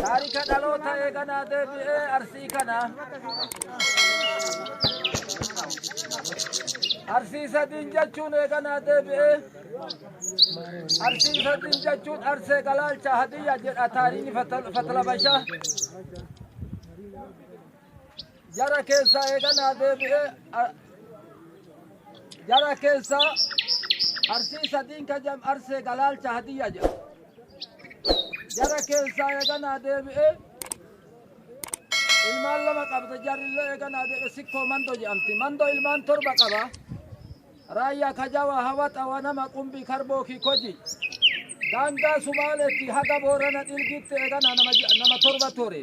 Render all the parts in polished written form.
Taarika dhaloota eeganaa deebi'ee Arsii kana. Arsii sadiin jechuun eeganaa deebi'ee Arsii sadiin jechuun Arsee Galaalcha Hadiyya jedha taariini Fatlabashaa. Jara keessaa eeganaa deebi'ee jara keessaa Arsii sadiin ka jedhamu Arsee Galaalcha Hadiyya jedha. Jara keessaa eeganaa deebi'ee ilmaan lama qabda, jarrillee eeganaa deebi'e Sikkoo Mando jedhamti. Mando ilmaan 7 qaba. Raayyaa, Kajawa, Hawaxa, Wanama, Qumbii, Karboo fi Koji. Daangaa Sumaaleetti haga Boorana Dhilgitti eeganaa nama 7 ture.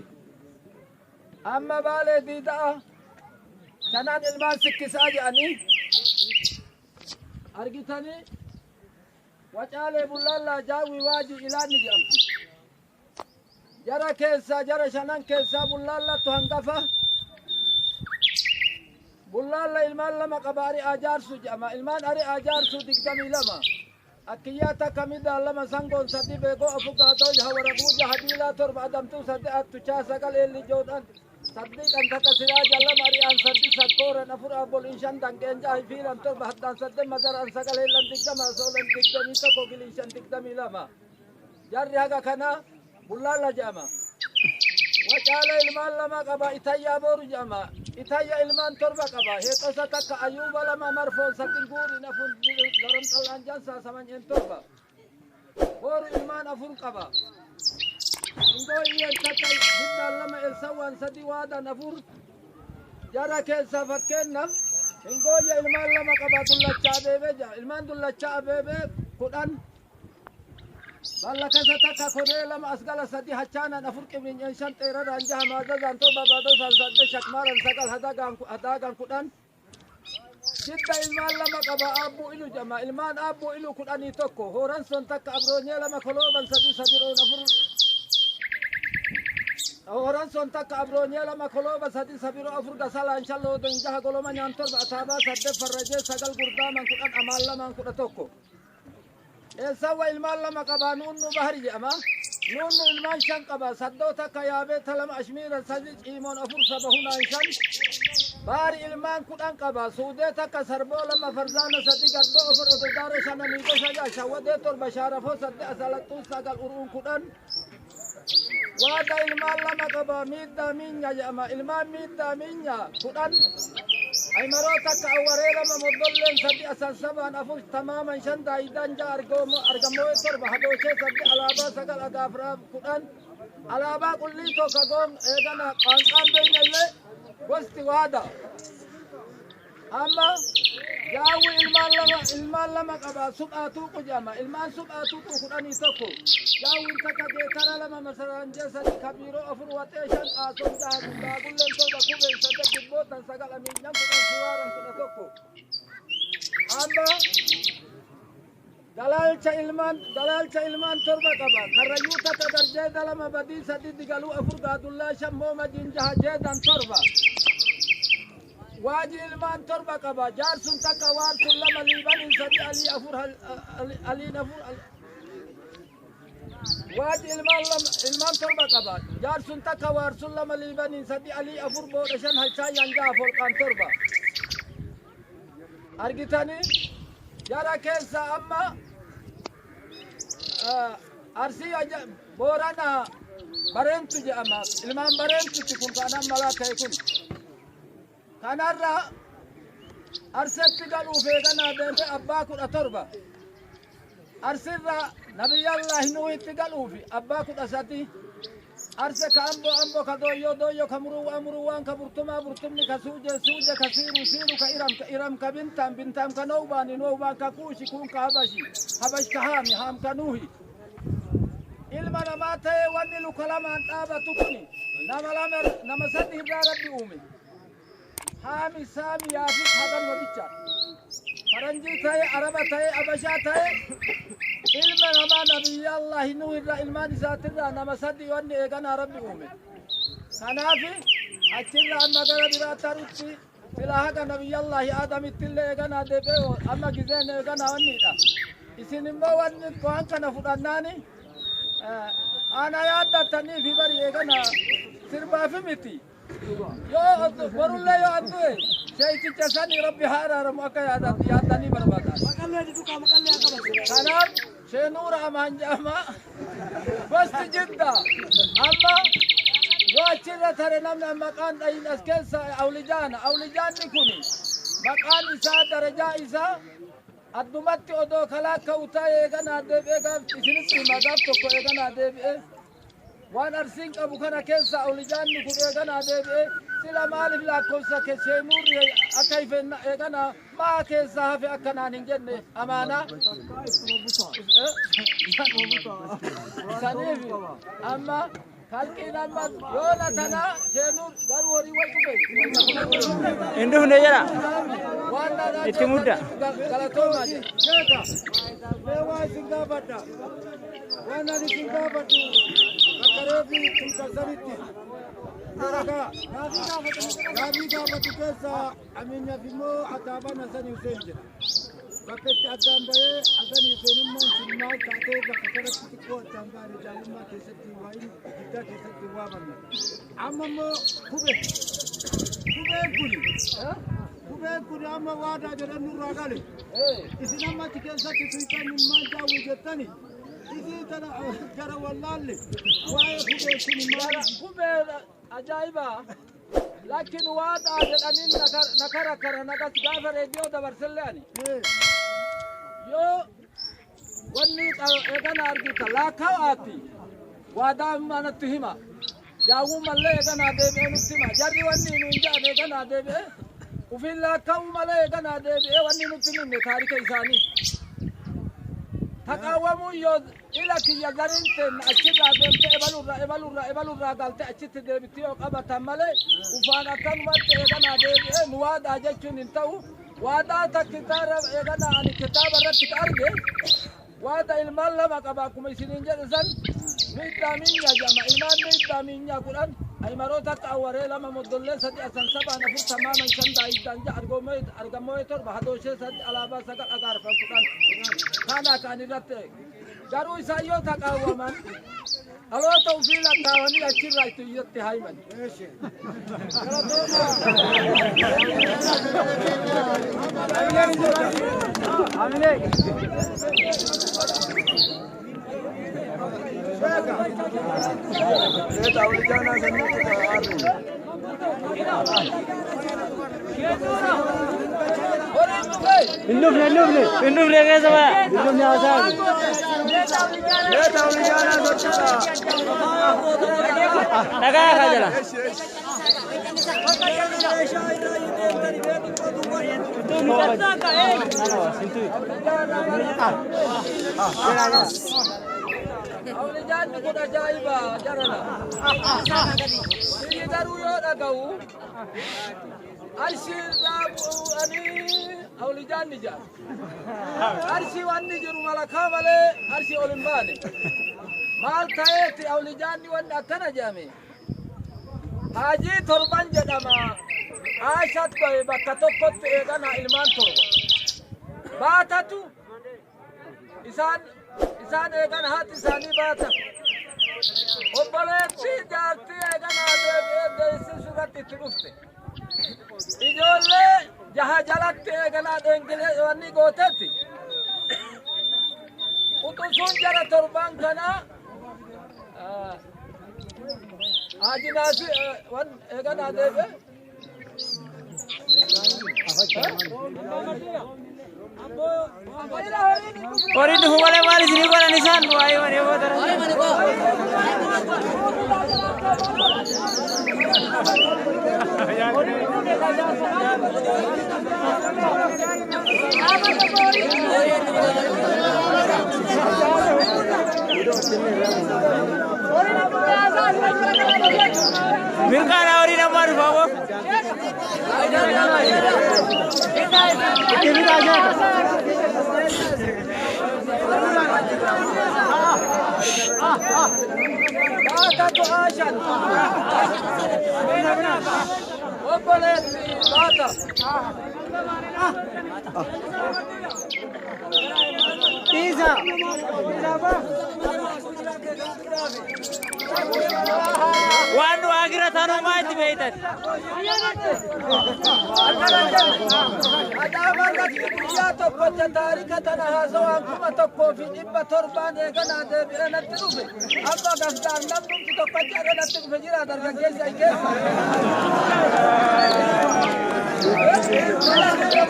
Amma Baalee Diida'a kanaan ilmaan Sikkisaa jedhanii argitanii Wacaalee, Bullaallaa, Jaawwi, Waajii, Ilaanni jedhamti. Jara keessaa, jara shanan keessaa Bullaallattu hangafa. Bullaalla ilmaan 2 qaba, Ari'aa Jaarsu jedhama. Ilmaan Ari'aa Jaarsuu 22. Akkiyyaa 1, Midaan 2, Sangoon 3, Beekoo 4, Gaadoo 6, Waraquu 6, Diilaa 7, Adamtuu 8, Attuchaa 9, Eelli Joodhan Saddiiqan 1, Siraajan 2, Ari'aan 3, Sakkooran 4, Abboliin 5, Danqeen 6, Fiilan 7, Haddaan 8, Madaraan 9, Heellan 20, Asoolan 21, Giliishan 22. Jarri haga kana Bullaalla jedhama. Wacaala ilmaan 2 qaba, Itayyaa Booru jedhama. Itayya ilmaan 7 qaba. Heexosa 1, Ayuuba 2, Marfoon 3, Guuriin 4, Garamxallaan Jansaa Samanyeen 7. Booru ilmaan 4 qaba. Hingooyyeen 1, Biddaan 2, Elsawwaan 3, Waadaan 4. Jara keessaa fakkeenyaaf Hingooyya ilmaan 2 qaba, Dullachaa Abeebee jedhama. Ilmaan Dullachaa Abeebee 10. Balla keessa 1, Konee 2, Asgala 3, Hachaanan 4, Qibrinyeen 5, Xeeraraan 6, Maazazaan 7, Baadosaan 8, Shakmaaran 9, Hadaagaan 10. Jidda ilmaan 2 qaba, Aabbuu Ilu jedhama. Ilmaan Aabbuu Ilu 11. Hooran son 1, Abroonyee 2, Kolooban 3, Sabiroon 4. Hooran son 1, Abroonyee 2, Kolooba 3, Sabiroo 4, Gasalaan 5, Loodon 6, Goloma nyaan 7, Ataabaa 8, Farrajee 9, Gurdaaman 10, Amaan lamaan 11. Eessawwa ilmaan 2 qaba, Nuunnu Bahari jedhama. Nuunnu ilmaan 5 qaba. Saddoo 1, Yaabeeta 2, Ashmiiran 3, Ciimoon 4, Saba Hunaan 5. Baari ilmaan 10 qaba. Suudee 1, Sarboo 2, Farzaana 3, Gaddoo 4, Ododaara 5, Miidhosha 6, Shawwadee 7, Shaarafoo 8, Asalaxxuun 9, Uruun 10. Waada ilmaan 2 qaba, Miiddaa Miinya jedhama. Ilmaan Miiddaa Miinya 10. Aymaroo 1, Awwaree 2, Moddolleen 3, Asansabaan 4, Tamaaman 5, Daayidaan 6, Argamoo'ee 7, Habooshee 8, Alaabaa 9, Agaafraa 10. Alaabaa Qullii 1 goon eegana qaanqaan beeynallee gosti Waada. Amma Jaawwi ilmaan 2 qaba, Suphaa Tuuqu jedhama. Ilmaan Suphaa Tuuqu 11. Jaawwiin 1, Geetara 2, Masaraanjee 3, Kabiiroo 4, Waxee 5, Qaasoon 6, Daagulleen 7, Kubeen 8, Dibbootan 9, Amiinyan 10, Suwaaran 11. Amma Galaalcha ilmaan 7 qaba. Karrayyuu 1, Darjeeda 2, Badii 3, Digaluu 4, Gaadullaa 5, Moomajiin 6, Jeedan 7. Waaji ilmaan 7 qaba. Jaarsun 1, Waarsun 2, Liibaniin 3, Alii 4, Aliin 4. Waaji ilmaan 7 qaba. Jaarsun 1, Waarsun 2, Liibaniin 3, Alii 4, Boodha 5, Halchaayyaan 6, Folqaan 7. Argitanii, jara keessa amma Arsii Boorana Bareentu jedhama. Ilmaan Bareentutti kun kan amma ta'e kun. Kanarra Arsetti galuuf eeganaa deemee abbaa 17. Arsirra Nabiyyallaahi Nuuhitti galuufi abbaa 13. Arse ka Ambo, Ambo ka Dooyyoo, Dooyyoo ka Muruwwaa, Muruwwaan ka Burtumaa, Burtumni ka Suuje, Suuje ka Siiru, Siiru ka Iram, Iram ka Bintaam, Bintaam ka Noowbaani, Noowbaan ka Kuushi, Kuun ka Habashi, Habash ka Haami, Haam ka Nuuhi. Ilma namaa ta'ee wanni luka lamaan dhaabatu kuni nama lama, nama sadi irraa Rabbi uume. Haami, Saami, Yaafis haganuma bicha. Faranjii ta'e, Araba ta'e, Abashaa ta'e, ilma namaa Nabiyyallaahi Nuh irraa ilmaan isaatirraa nama sadi wanni eeganaa Rabbi uume. Kanaafi achirraa amma gara biraa tarutti sila haga Nabiyyallaahi Aadamitti illee eeganaa deebi'ee amma gizeen eeganaa wanniidha. Isin immoo wanni waan kana fudhannaani Ana yaaddatanii fi bari eegana sirbaafi miti. Yoo borullee yoo an du'e sheeyticha sanii Rabbi haa araaramu akka yaaddanii barbaadan. Kanaaf Sheenuura Amaan jedhama. Gosti Jidda amma yoo achirra tare namni an maqaan dhayin as keessa Awlijaana. Awlijaanni kun maqaan isaa darajaa isaa addumatti odoo kalaakka utaa eeganaa deebi'ee gaaf isinitti hima, gaaf tokko eeganaa deebi'ee waan Arsiin qabu kana keessa Awlijaanni kun eeganaa deebi'ee sila maaliif lakkoofsa Sheenuurri akka hifenna eeganaa maa keessaa hafe akkanaan hin jenne amaanaa saniif amma kalqiin amma yoona tanaa Sheenuur garuu horii way dhufe. Hin dhufne jedha. Waan Itti mudda. Galatoomaa jedhe. Sheeka, mee waa isin gaafadha. Waan ani isin gaafadhu bakka reefi tuuta sanitti. Ragaa, gaafii gaafatu keessaa Aminyaaf immoo Ataabaan Hasan Hussein jedha. Bakka itti addaan bahee Hasan Huseenummaan sun maal taatee bakka kanatti xiqqoo addaan bahanii jaallummaa keessatti waa'in guddaa keessatti waamamne. Amma immoo kubee. Kubeen kun amma waadaa jedhan nurraa gale. Isin amma achi keessatti tuutan maal daawwi jettani. Isii tana gara wallaalle waa'ee kubeen kun maal? Kubee ajaa'iba. Lakkin waadaa jedhaniin nakara kara nagas gaafa reediyoo dabarsellee ani. Yoo wanni eegana argita laakkaa'aati waadaa manatti hima. Jaawwuu mallee eeganaa deebi'ee nutti hima. Jarri wanni nu hin jedhan eeganaa deebi'ee ufiin laakka'uu malee eeganaa deebi'ee wanni nutti himne taarika isaanii. Taqaawwamuu yoo ila kiyya gariin teenna achirraa deemte ebalurraa ebalurraa ebalurraa galte achitti deebitti yoo qabatan malee ufaan akkanumatti eeganaa deebi'ee nu waadaa jechuun hin ta'u. Waadaa takka eeganaa ani kitaaba irratti ka arge waada ilmaan lama qaba akkuma isiniin jedhe san miidhaa miinyaa jedhama. Ilmaan miidhaa miinyaa 10 aymaroota akka awwaree lama moddollee sadi asan sabaan afur tamaaman shan daa'iddaan ja'a argamooyee torba hadooshee sadi alaabaa sagal agaarfan 10 kana kan irratti garuu isaan yoo taqaawwaman dhaloota ufii lakkaawanii achirraa itti iyyatti haiman. Horiin dhufee. Hin dhufne, hin dhufne. Hin dhufne keessa baya. Hin dhufne haasaa. Dhagaa kaa jala. Awlijaanni kun ajaa'iba jarana. Biyyi garuu yoo dhaga'u arshii irraa bu'anii awlijaanni jedhan. Arshii wanni jiru malakaa malee arshii ol hin baane. Maal ta'eeti awlijaanni wanni akkana jedhame? Haajii torban jedhama. Aashat bahe bakka tokkotti eegana ilmaan torba. Baatatu isaan eegana haati isaanii baata. Obboleettii jaartii eeganaa deebi'ee deessisuu irratti itti dhufte. Ijoollee jaha jalatti eeganaa dheengilee wanni gootetti. Utusuun jara torban kanaa Haji Naasi wan eeganaa deebi'ee. Horiin dhufu malee maal isinii godhan isaan waa'ee malee booda. Mirqaana horiin ammaa dhufa aboo. Itti fidaa sheeka. Baatatu Aashan. Obboleetti baata. Dhiisa. Waan nu agira tanumaa itti beeytan. Akkana jedhe. Adaama irratti guyyaa tokkocha taarika tana haasawaan 1700n eeganaa deebi'ee natti dhufe. Amma gasgaan namnumti tokkocha irra natti dhufe jira dargaggeessa keessa.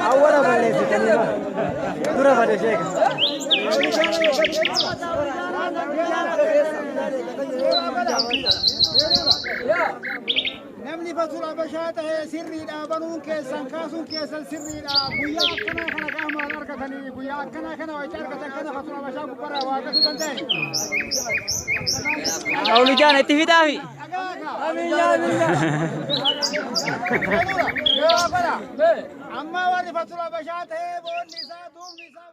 Awwala balleessitanii dura bade sheeka. Yaa. Namni fatura Habashaa ta'ee sirriidha, banuun keessan kaasuun keessan sirriidha. Guyyaa akkanaa kana qaamaan argatanii, guyyaa akkanaa kana wayicha argatan kana fatura Habashaa gubbarraa waaqatu danda'e. Awlijaan itti fidaafi. Amma warri fatura Habashaa ta'ee boonni isaa duubni isaa.